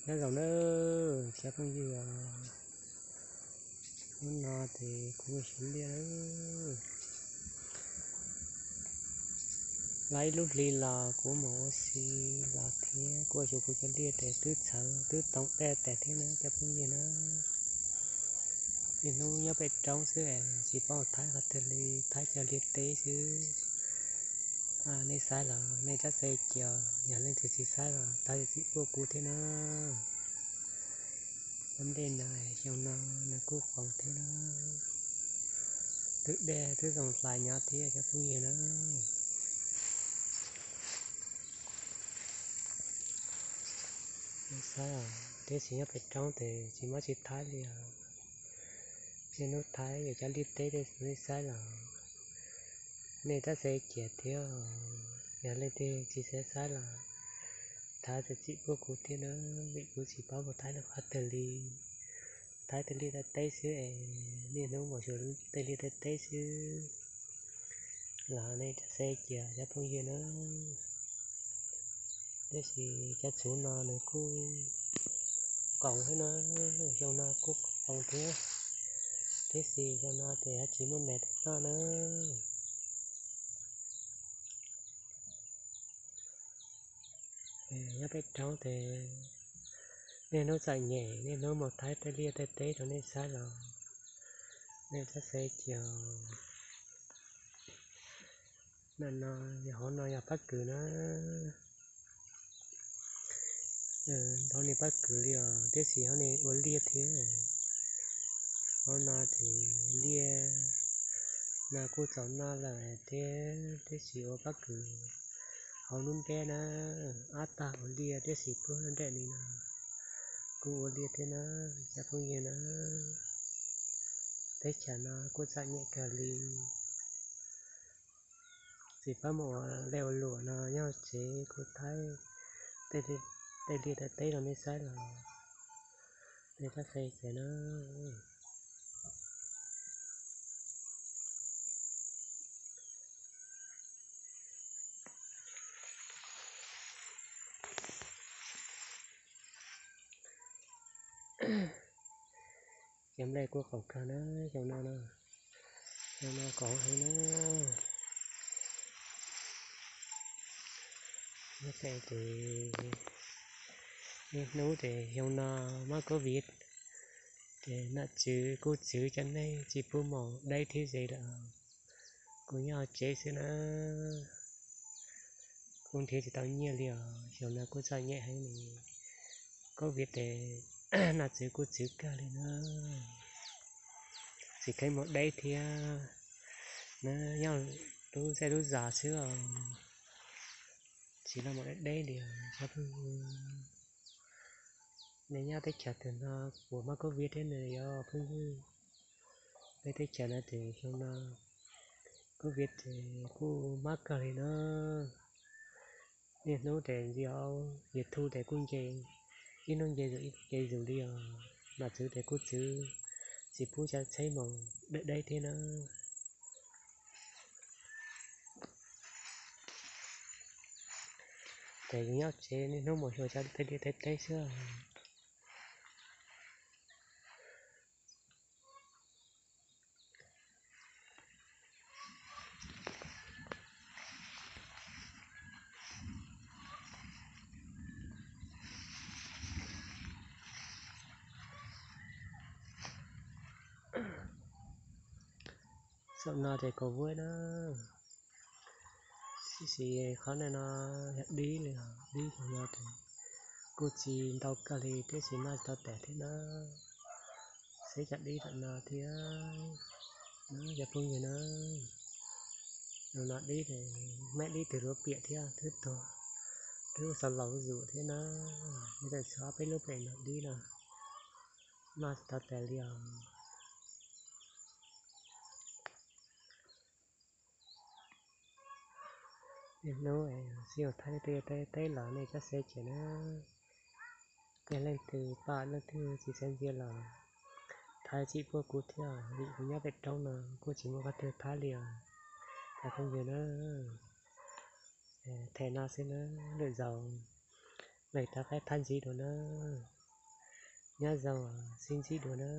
Nyob zoo nawb cov phooj ywg, hnub no ces kuv mus xyuas liaj nawb. Los ib lub hli los kuv mus ua si los thiab kuv ua xyuas kuv cov liaj ces twb txhawv twb toov dej tas thiab na cov phooj ywg na. Niaj hnub nyob pem roob xwb es tsis paub mus thaib qhov twg li, thaib cov liaj teb xwb. Nej saib los nej rov xav cia, yog leej twg tsis saib los thov zam txim pub kuv thiab na. Lub nplej no xyoo no nws kuj qoos thiab na, twb dej twb zoo hlais nyob thiab cov phooj ywg na. Saib, tiam sis nyob pem roob ces tsis muaj tsis thaib li os. Niaj hnub thaib yuav cov liaj teb tej nej saib los nej rov xav cia thiab. Yog leej twg tsis xav saib los thov zam txim pub kuv thiab na, vim kuv tsis paub mus thaib lub qhov twg li. Thaib tej liaj tej teb xwb es, niaj hnub mus xyuas tej liaj tej teb xwb los nej rov xav cia cov phooj ywg na. Tiam sis cov txhuv no nws kuj qoos thiab na, xyoo no kuj qoos thiab, tiam sis xyoo no ces ho tsis muaj nas noj na. Nyob pem roob ces niaj hnub txom nyem, niaj hnub mus thaib tej liaj tej teb rau nej saib los nej rov xav cia. Ntawm no, hauv no yog pob kws na. Hauv no pob kws li os, tiam sis hauv no ua liaj thiab. Hauv no ces liaj no kuj txaus noj lawm thiab, tiam sis ua pob kws hauv lub nplej na, ob tog ua liaj tiam sis pub nrem li no, kuj ua liaj thiab na, cov phooj ywg na. Teb chaws no kuj txom nyem kawg li. Tsis paub mus ua lej ua luam no, nyob tsev kuj thaib tej liaj tej teb rau nej saib los nej rov xav cia na. Cov nplej kuj qaum kawg na, xyoo no, xyoo no qaum heev na. Nyob pem ces niaj hnub ces xyoo no muaj covid ces nom tswv kuj txwv cov neeg tsis pub mus deb thiab ze lawm. Kuv nyob hauv tsev xwb na, kuv nrhiav tsis tau nyiaj li os, xyoo no kuj txom nyem heev li. Covid ces nom tswv kuj txwv kawg li na, tsis kheev mus deb thiab na, nyob lub zej lub zos xwb os, tsis los mus deb deb li os cov phooj ywg. Nej nyob teb chaws twg no puas muaj covid thiab ne cov phooj ywg? Peb teb chaws no ces xyoo no covid ces kuj mob kawg li na. Niaj hnub ces ntsia YouTube ces kuj nce, ib hnub nce zus ib hnub nce zus li os. Nom tswv ces kuj txwv tsis pub cov tsheb mus deb deb thiab na. Ces yus nyob tsev niaj hnub mus xyuas cov tej liaj tej teb xwb. Saum no ces kaus vuab na, tiam sis qhov no yog dib li os, dib xyoo no ces kuj tsis ntau kawg li tiam sis noj tsis tau tas thiab na. Xav cov dib tam no thiab na cov phooj ywg na. Xyoo no dib ces, maj dib twg luav piam thiab twb tuag, twb xaus laus zuj zus thiab na. Nyob tau txog peb lub pem no dib no noj tsis tau tas li os. Niaj hnub sib ua thaij tej liaj tej teb los nej rov xav cia na. Yog leej twg pom leej twg tsis xav ntsia los thov zam txim pub kuv thiab, vim kuv nyob pem roob no kuj tsis muaj qhov twg thab li os cov phooj ywg na. Them no xwb na, lwm zaus mam rov qab thab ntxiv dua na. Nyob zoo, sib ntsib dua na.